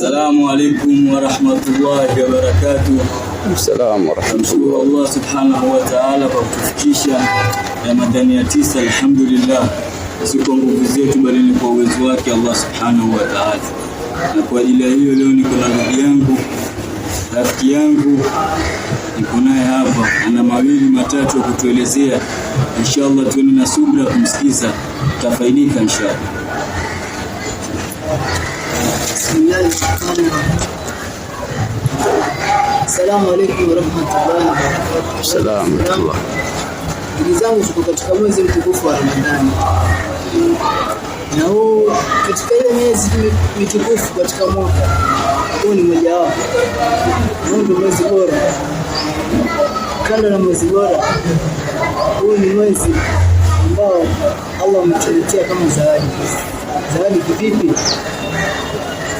Assalamu alaikum warahmatullahi wabarakatuh. Assalamu Tunamshukuru warahmatullahi. Allah subhanahu wa ta'ala kwa kutufikisha Ramadhani ya 9, alhamdulillah. Si kwa nguvu zetu bali ni kwa uwezo wake Allah subhanahu wa ta'ala. Na kwa ajili ya hiyo leo niko na ndugu yangu, rafiki yangu, niko naye hapa, ana mawili matatu ya kutuelezea. Inshallah tuwe na subra kumsikiza, tutafaidika inshallah. Bismillahirrahmanirrahim. Assalamu alaikum warahmatullahi wabarakatuh. Assalamu warahmatullah. Ndugu zangu, tuko katika mwezi mtukufu wa Ramadhani, na huu katika ile miezi mitukufu katika mwaka huu ni mojawapo. Huu ndio mwezi bora. Kando na mwezi bora, huu ni mwezi ambao Allah ametuletea kama zawadi. Zawadi kivipi?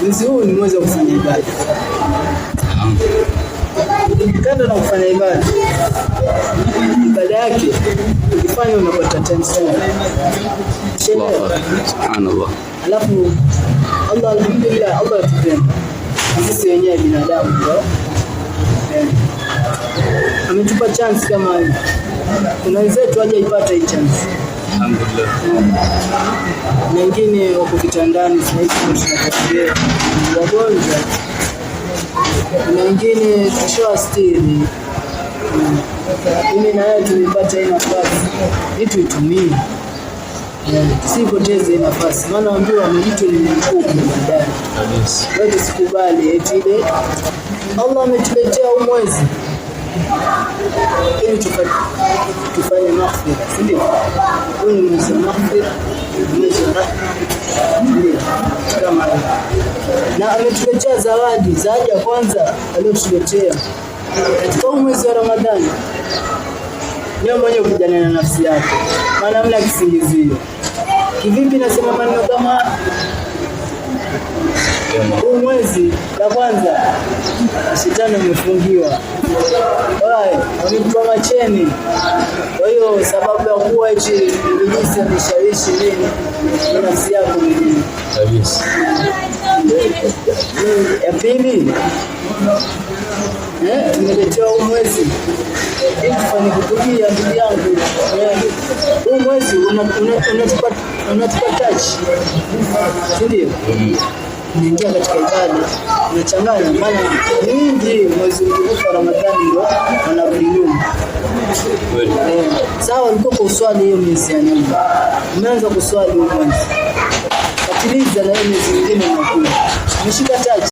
Mwezi huu ni mwezi wa kufanya ibada. Kando na kufanya ibada, ibada yake ukifanya unapata times two. Allahu akbar. Subhanallah. Alafu Allah, alhamdulillah, Allah atupenda sisi wenyewe binadamu ndio ametupa chance kama hii. Kuna wenzetu hajaipata hii chance. Alhamdulillah. Na wengine wako vitandani sasa hivi tunafuatilia wagonjwa, kuna wengine tushawastiri. Mimi na wewe tumepata hii nafasi, hii tuitumie, tusipoteze hii nafasi, maana waambiwa majuto ni mkubwa baadaye. Kabisa. Wewe tusikubali eti ile Allah ametuletea huu mwezi ili tufanye maghfira, si ndio? Huu ni mwezi wa maghfira, mwezi wa rahma, ndio kama hiyo. Na ametuletea zawadi. Zawadi ya kwanza aliyotuletea katika huu mwezi wa Ramadhani ni wewe mwenyewe kupigana na nafsi yako, maana hamna kisingizio. Kivipi nasema maneno kama huu mwezi? La kwanza, shetani amefungiwa, wamekupa macheni. Kwa hiyo sababu ya kuwa hichi ibilisi ameshawishi nini ni nafsi yako mwenyewe. Kabisa. Ya pili, tumeletewa huu mwezi ili tufanye kutubia, ndugu yangu. Huu mwezi unatupa touch, si ndio? Unaingia katika ibada, unachanganya, maana mingi mwezi mtukufu wa Ramadhani ndio wanarudi nyuma. Kweli. Sawa, walikuwa kwa uswali hiyo miezi ya nyuma, umeanza kuswali huu mwezi, fatiliza na hiyo miezi mingine inakuja, umeshika touch.